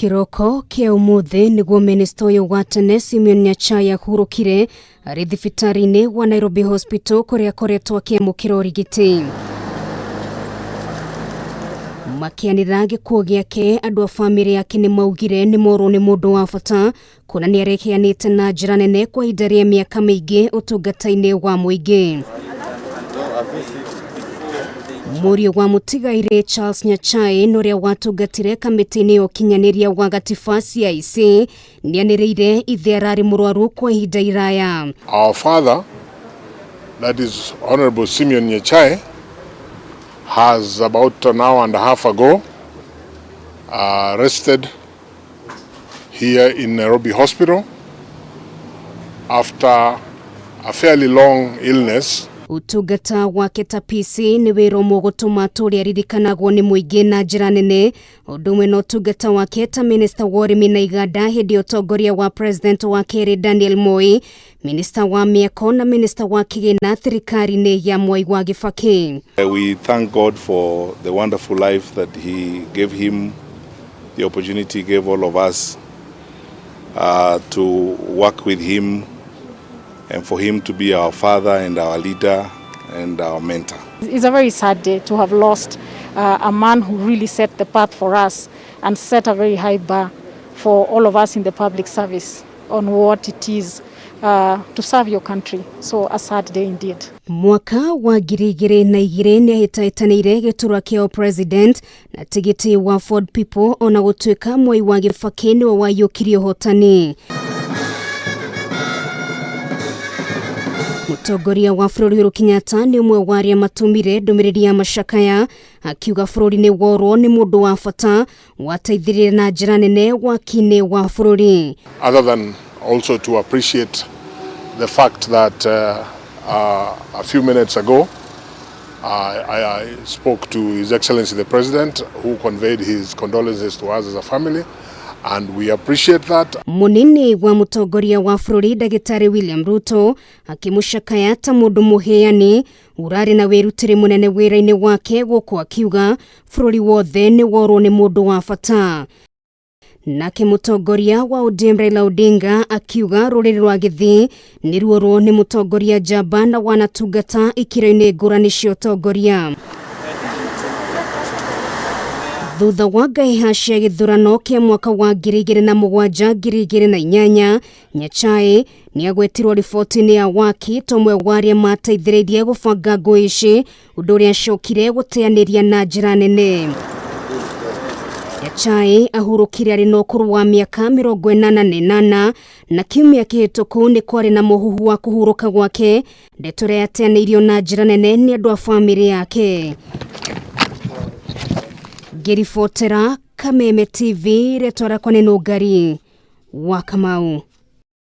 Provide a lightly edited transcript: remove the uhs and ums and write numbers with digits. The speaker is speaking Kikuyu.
Kĩroko kĩa ũmũthĩ nĩguo minista ũyũ wa tene Simeon Nyachae ahurũkire arĩ thibitarĩ-inĩ wa Nairobi Hospital kũrĩa akoretwo akĩamũkĩra ũrigiti. Makĩanĩrĩra gĩkuũ gĩake, andũ a bamĩrĩ yake nĩ maugire nĩ morwo nĩ mũndũ wa bata kuona nĩ areheanĩte na njĩra nene kwa ihinda rĩa mĩaka mĩingĩ ũtungata-inĩ wa mũingĩ. Mũriũ wa mũtigairĩ Charles Nyachae na ũrĩa watungatire kamĩtĩ-inĩ ya ũkinyanĩria wa gatiba CIC nĩanĩrĩire ithe ararĩ mũrwaru kwa ihinda iraya. Our father, that is Honorable Simeon Nyachae, has about an hour and a half ago rested here in Nairobi Hospital after a fairly long illness. Ũtungata wake ta PC nĩ wĩra ũmwe ũgũtũma atũũre aririkanagwo nĩ mũingĩ na njĩra nene, ũndũ ũmwe na ũtungata wake ta minista wa ũrĩmi na iganda hĩndĩ ya ũtongoria wa president wa kerĩ Daniel Moi, minista wa mĩako na minista wa kĩgĩna thirikari-inĩ ya Mwai wa Kibaki. We thank God for the wonderful life that he gave him, the opportunity he gave all of us to work with him and for him to be our father and our leader and our mentor. It's a very sad day to have lost a man who really set the path for us and set a very high bar for all of us in the public service on what it is to serve your country. So a sad day indeed. Mwaka wa 2002 nĩ ahĩtahĩtanĩire gĩturwa kĩa president na tigiti wa Ford People ona gũtuĩka Mwai wa Kibaki nĩwe waiyũkirie ũhotani. Mũtongoria wa bũrũri Uhuru Kenyatta nĩ ũmwe wa arĩa matũmire ndũmĩrĩri ya macakaya akiuga bũrũri nĩ worwo nĩ mũndũ wa bata wateithirie na njĩra nene waki-inĩ wa bũrũri. Other than also to appreciate the fact that a few minutes ago I spoke to His Excellency the President, who conveyed his condolences to us as a family, and we appreciate that. Munini wa mũtongoria wa bũrũri Ndagĩtarĩ William Ruto akĩmũcakaya ta mũndũ mũheani ũrarĩ na wĩrutĩri mũnene wĩra-inĩ wake gũkũ akiuga bũrũri wothe nĩ worwo nĩ mũndũ wa bata. Nake mũtongoria wa ODM Raila Odinga akiuga rũrĩrĩ rwa Gĩthii nĩ ruorwo nĩ mũtongoria njamba na wanatungata ikĩro-inĩ ngũrani cia ũtongoria. Thutha wa ngaiha cia gĩthurano kĩa mwaka wa 2007 2008, Nyachae nĩagwetirwo riboti-inĩ ya waki ta ũmwe wa arĩa mateithĩrĩirie gũbanga ngũĩ ici, ũndũ ũrĩa acokire gũteanĩria na njĩra nene. Nyachae ahurũkire arĩ na ũkũrũ wa mĩaka 88 na kiumia kĩhĩtũku nĩ kwarĩ na mũhuhu wa kũhurũka gwake, ndeto ĩrĩa yateanĩirio na njĩra nene nĩ andũ a bamĩrĩ yake. Ngĩribotera Kameme TV, rĩtwa rĩakwa nĩ Nũngari wa Kamau.